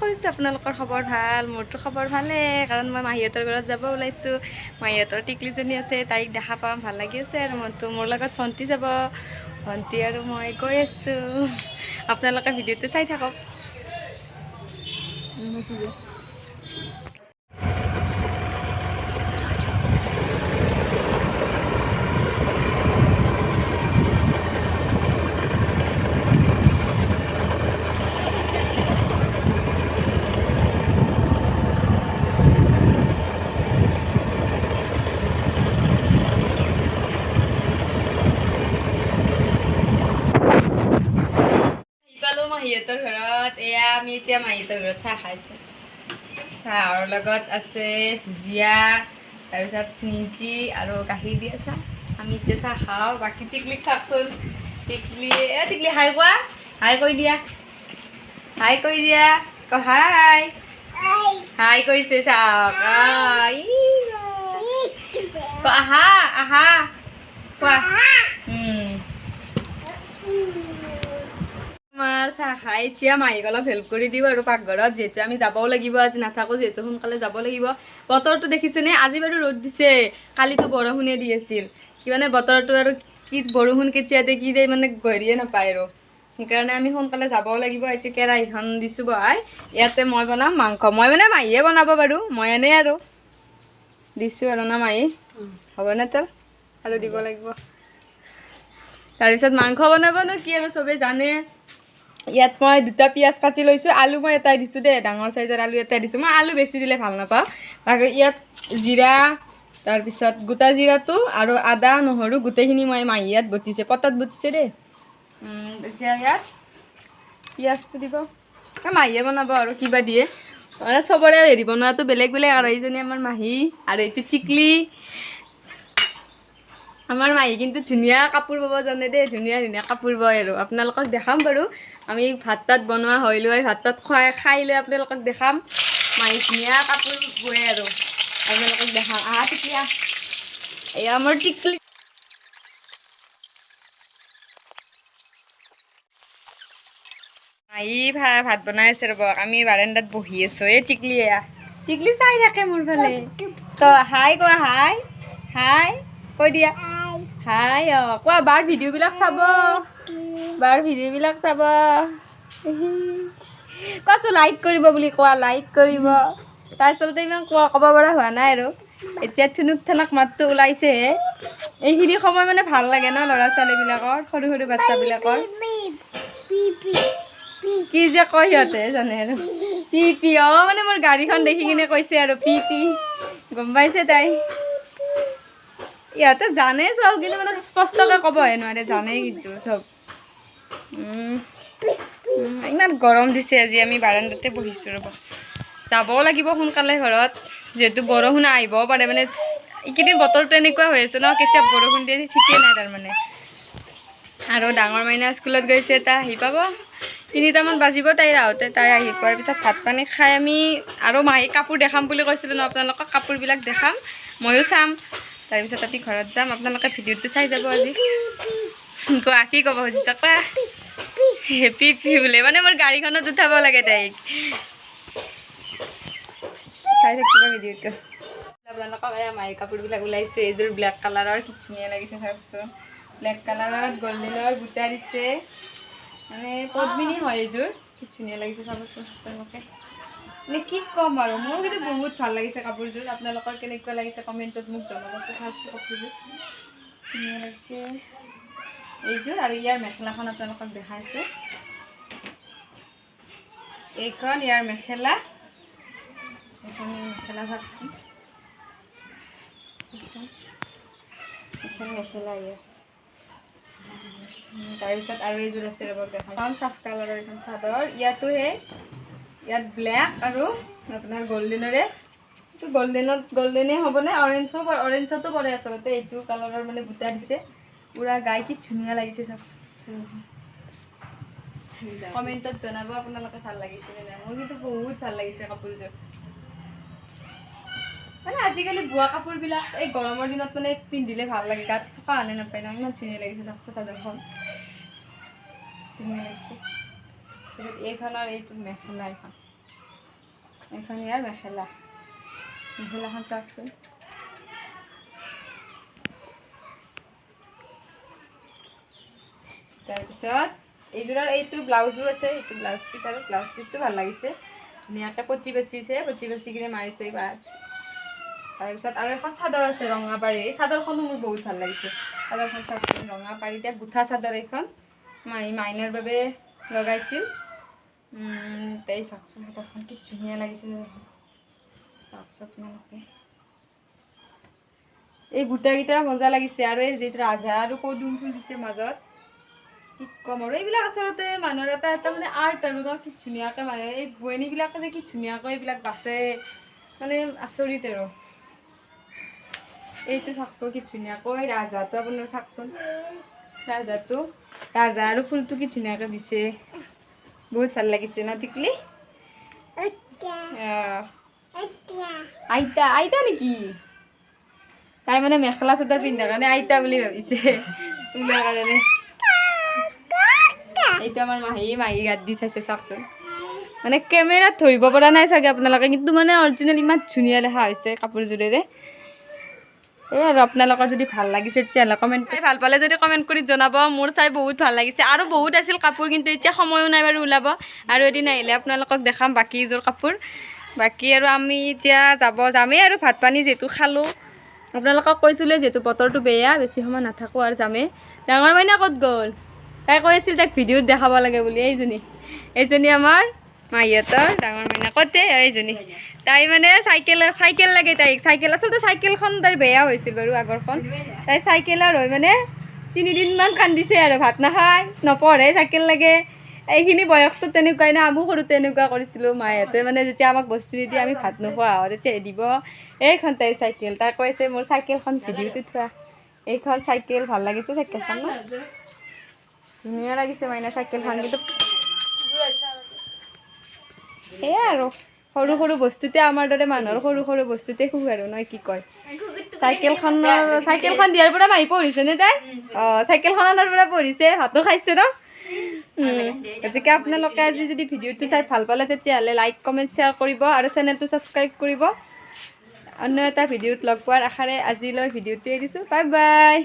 কৰিছোঁ আপোনালোকৰ খবৰ ভাল। মোৰতো খবৰ ভালে, কাৰণ মই মাহীহঁতৰ ঘৰত যাব ওলাইছোঁ। মাহীহঁতৰ টিকলিজনী আছে, তাইক দেখা পাম, ভাল লাগি আছে। আৰু মনটো মোৰ লগত ভণ্টি যাব, ভণ্টি আৰু মই গৈ আছোঁ। আপোনালোকে ভিডিঅ'টো চাই থাকক। মাহীহঁতৰ ঘৰত এয়া আমি এতিয়া মাহীহঁতৰ ঘৰত চাহ খাইছোঁ। চাহৰ লগত আছে ভুজিয়া, তাৰপিছত নিমকি আৰু গাখীৰ দিয়া চাহ। আমি এতিয়া চাহ খাওঁ। বাকী টিকলিক চাওকচোন। টিকলি, এ টিকলি হাই কোৱা, হাই কৈ দিয়া, হাই কৈ দিয়া, ক হাই হাই কৈছে চাওক। ক আহা আহা কোৱা। আমাৰ চাহ খাই এতিয়া মাহীক অলপ হেল্প কৰি দিওঁ আৰু পাকঘৰত, যিহেতু আমি যাবও লাগিব, আজি নাথাকোঁ যিহেতু সোনকালে যাব লাগিব। বতৰটো দেখিছেনে? আজি বাৰু ৰ'দ দিছে, কালিতো বৰষুণে দি আছিল। কি মানে বতৰটো আৰু কি বৰষুণ কেতিয়াতে কি দিয়ে মানে গৰিয়ে নাপায় আৰু, সেইকাৰণে আমি সোনকালে যাবও লাগিব। এতিয়া কেৰাহীখন দিছোঁ বহাই, ইয়াতে মই বনাম মাংস। মই মানে মাহীয়ে বনাব বাৰু, মই এনেই আৰু দিছোঁ আৰু না মাহী, হ'বনে তেল আৰু দিব লাগিব। তাৰপিছত মাংস বনাবনো কি আৰু চবেই জানে। ইয়াত মই দুটা পিঁয়াজ কাটি লৈছোঁ, আলু মই এটাই দিছোঁ দেই, ডাঙৰ চাইজৰ আলু এটাই দিছোঁ। মই আলু বেছি দিলে ভাল নাপাওঁ। আৰু ইয়াত জিৰা, তাৰপিছত গোটা জিৰাটো আৰু আদা নহৰু গোটেইখিনি মই মাহী ইয়াত বটিছে, পটাত বটিছে দেই। এতিয়া ইয়াত পিঁয়াজটো দিব, মাহীয়ে বনাব আৰু কিবা দিয়ে, মানে চবৰে হেৰি বনোৱাটো বেলেগ বেলেগ। আৰু এইজনী আমাৰ মাহী আৰু এইটো চিকলি। আমাৰ মাহী কিন্তু ধুনীয়া কাপোৰ বব জানে দেই, ধুনীয়া ধুনীয়া কাপোৰ বয় আৰু। আপোনালোকক দেখাম বাৰু, আমি ভাত তাত বনোৱা হৈ লৈ ভাত তাত খুৱাই খাই লৈ আপোনালোকক দেখাম। মাহী ধুনীয়া কাপোৰ বয় আৰু আপোনালোকক দেখাম। আহা টিকলি, এয়া আমাৰ টিকলি। মাহী ভাত বনাই আছে ৰ'ব, আমি বাৰাণ্ডাত বহি আছোঁ। এই টিকলি, এয়া টিকলি চাই থাকে মোৰ ফালে। তো হাই কোৱা, হাই হাই কৈ দিয়া, হাই। অ কোৱা, বাৰ ভিডিঅ'বিলাক চাব, বাৰ ভিডিঅ'বিলাক চাব। কোৱাচোন লাইক কৰিব বুলি কোৱা, লাইক কৰিব। তাৰ আচলতে ইমান কোৱা ক'ব পৰা হোৱা নাই আৰু, এতিয়া থুনুক থানাক মাতটো ওলাইছেহে। এইখিনি সময় মানে ভাল লাগে ন ল'ৰা ছোৱালীবিলাকৰ, সৰু সৰু বাচ্ছাবিলাকৰ। কি যে কয় সিহঁতে জানে আৰু। পি পি, অ মানে মোৰ গাড়ীখন দেখি কিনে কৈছে আৰু পি পি, গম পাইছে তাই। ইহঁতে জানে চব, কিন্তু মানে স্পষ্টকৈ ক'বহে নোৱাৰে, জানেই কিন্তু চব। ইমান গৰম দিছে আজি, আমি বাৰাণ্ডাতে বহিছোঁ ৰ'ব। যাবও লাগিব সোনকালে ঘৰত, যিহেতু বৰষুণ আহিবও পাৰে, মানে এইকেইদিন বতৰটো এনেকুৱা হৈ আছে ন, কেতিয়া বৰষুণ দিয়ে ঠিকেই নাই তাৰমানে। আৰু ডাঙৰ মাইনা স্কুলত গৈছে, তাই আহি পাব 3টামান বাজিব তাইৰ আহোঁতে। তাই আহি পোৱাৰ পিছত ভাত পানী খাই আমি আৰু মাহী কাপোৰ দেখাম বুলি কৈছিলোঁ ন আপোনালোকক, কাপোৰবিলাক দেখাম, ময়ো চাম। তাৰপিছত আমি ঘৰত যাম, আপোনালোকে ভিডিঅ'টো চাই যাব আজি। কোৱা কি ক'ব খুজিছা কোৱা। হেপী পি বোলে, মানে মোৰ গাড়ীখনত উঠাব লাগে তাইক। চাই থাকিব ভিডিঅ'টো। আপোনালোকক এয়া মাহীৰ কাপোৰবিলাক ওলাইছে। এইযোৰ ব্লেক কালাৰৰ, কি ধুনীয়া লাগিছে চাওকচোন। ব্লেক কালাৰত গল্ডেনৰ বুটা দিছে, মানে পদ্মিনী হয় এইযোৰ, কি ধুনীয়া লাগিছে চাবচোন আপোনালোকে। মানে কি ক'ম আৰু, মোৰ কিন্তু বহুত ভাল লাগিছে কাপোৰযোৰ। আপোনালোকৰ কেনেকুৱা লাগিছে কমেণ্টত মোক জনাবচোন। চাওকচোন কাপোৰযোৰ ধুনীয়া লাগিছে এইযোৰ। আৰু ইয়াৰ মেখেলাখন আপোনালোকক দেখাইছোঁ, এইখন ইয়াৰ মেখেলা, এইখন মেখেলা চাওকচোন, এইখন মেখেলা ইয়াৰ। তাৰপিছত আৰু এইযোৰ আছে ৰ'ব দেখাম, চাফ কালাৰৰ এইখন চাদৰ। ইয়াতো সেই ইয়াত ব্লেক আৰু আপোনাৰ গল্ডেনৰে, এইটো গল্ডেনত গল্ডেনে হ'বনে অৰেঞ্জো, অৰেঞ্জতো পৰে আচলতে। এইটো কালাৰৰ মানে বুটা দিছে পুৰা গাই, কি ধুনীয়া লাগিছে চাওকচোন। কমেণ্টত জনাব আপোনালোকে ভাল লাগিছে নে নাই। মোৰ কিন্তু বহুত ভাল লাগিছে কাপোৰযোৰ। মানে আজিকালি বোৱা কাপোৰবিলাক এই গৰমৰ দিনত মানে পিন্ধিলে ভাল লাগে, গাত থকা আনে নাপায় ন। ইমান ধুনীয়া লাগিছে চাওকচোন চাদৰখন, ধুনীয়া লাগিছে। তাৰপিছত এইখনৰ এইটো মেখেলা, এখন এইখন ইয়াৰ মেখেলা, মেখেলাখন চাওকচোন। তাৰপিছত এইযোৰৰ এইটো ব্লাউজো আছে, এইটো ব্লাউজ পিচ আৰু ব্লাউজ পিচটো ভাল লাগিছে, ধুনীয়াকৈ পতি বাচিছে, পতি বাচি কিনে মাৰিছে এইবাৰ। তাৰপিছত আৰু এখন চাদৰ আছে ৰঙা পাৰি, এই চাদৰখনো মোৰ বহুত ভাল লাগিছে। চাদৰখন চাওকচোন, ৰঙা পাৰি দিয়া গোঠা চাদৰ এইখন, মাইনাৰ বাবে লগাইছিল। তাই চাওকচোন চাদৰখন কি ধুনীয়া লাগিছে, চাওকচোন আপোনালোকে। এই বুটাকেইটা মজা লাগিছে। আৰু এই যিটো ৰাজা আৰু পদুম ফুল দিছে মাজত, কি ক'ম আৰু। এইবিলাক আচলতে মানুহৰ এটা এটা মানে আৰ্ট আৰু ন, কি ধুনীয়াকৈ মানে এই বোৱনীবিলাকে যে কি ধুনীয়াকৈ এইবিলাক বাচে, মানে আচৰিত আৰু। এইটো চাওকচোন কি ধুনীয়াকৈ ৰাজাটো, আপোনাৰ চাওকচোন ৰাজাটো, ৰাজা আৰু ফুলটো কি ধুনীয়াকৈ দিছে, বহুত ভাল লাগিছে ন টিকলি। আইতা আইতা নেকি তাই, মানে মেখেলা চাদৰ পিন্ধাৰ কাৰণে আইতা বুলি ভাবিছে কাৰণে। এইটো আমাৰ মাহী, মাহী গাত দি চাইছে চাওকচোন। মানে কেমেৰাত ধৰিব পৰা নাই চাগে আপোনালোকে, কিন্তু মানে অৰিজিনেল ইমান ধুনীয়া দেখা হৈছে কাপোৰযোৰেৰে। এই আৰু আপোনালোকৰ যদি ভাল লাগিছে তেতিয়াহ'লে কমেণ্ট কৰি, ভাল পালে যদি কমেণ্ট কৰি জনাব। মোৰ চাই বহুত ভাল লাগিছে। আৰু বহুত আছিল কাপোৰ, কিন্তু এতিয়া সময়ো নাই বাৰু ওলাব। আৰু এদিন আহিলে আপোনালোকক দেখাম বাকীযোৰ কাপোৰ। বাকী আৰু আমি এতিয়া যামেই আৰু, ভাত পানী যিহেতু খালোঁ। আপোনালোকক কৈছিলোঁ যিহেতু বতৰটো বেয়া, বেছি সময় নাথাকোঁ আৰু যামেই। ডাঙৰ মাইনা ক'ত গ'ল? তাই কৈ আছিল তাইক ভিডিঅ'ত দেখাব লাগে বুলি। এইজনী, এইজনী আমাৰ মাহীহঁতৰ ডাঙৰ মাইনা। ক'তে এইজনী, তাই মানে চাইকেল চাইকেল লাগে তাইক, চাইকেল আচলতে চাইকেলখন তাইৰ বেয়া হৈছিল বাৰু আগৰখন। তাই চাইকেলৰ হৈ মানে 3 দিনমান কান্দিছে আৰু, ভাত নাখায়, নপঢ়ে, চাইকেল লাগে। এইখিনি বয়সটো তেনেকুৱাই না, আমিও সৰুতে তেনেকুৱা কৰিছিলোঁ। মাহঁতে মানে যেতিয়া আমাক বস্তু নিদিয়ে আমি ভাত নোখোৱা হওঁ, তেতিয়া দিব এইখন তাইৰ চাইকেল। তাই কৈছে মোৰ চাইকেলখন ভিডিঅ'টো থোৱা। এইখন চাইকেল ভাল লাগিছে চাইকেলখন ন, ধুনীয়া লাগিছে মাইনা চাইকেলখন। কিন্তু সেয়াই আৰু, সৰু সৰু বস্তুতে আমাৰ দৰে মানুহৰ সৰু সৰু বস্তুতে সুখ আৰু নহয় কি কয়। চাইকেলখন দিয়াৰ পৰা মাহী পঢ়িছে নে তাই? অঁ, চাইকেলখন অনাৰ পৰা পঢ়িছে, ভাতো খাইছে ন। গতিকে আপোনালোকে আজি যদি ভিডিঅ'টো চাই ভাল পালে তেতিয়াহ'লে লাইক কমেণ্ট শ্বেয়াৰ কৰিব আৰু চেনেলটো ছাবস্ক্ৰাইব কৰিব। অন্য এটা ভিডিঅ'ত লগ পোৱাৰ আশাৰে আজিলৈ ভিডিঅ'টো এৰিছোঁ। Bye bye.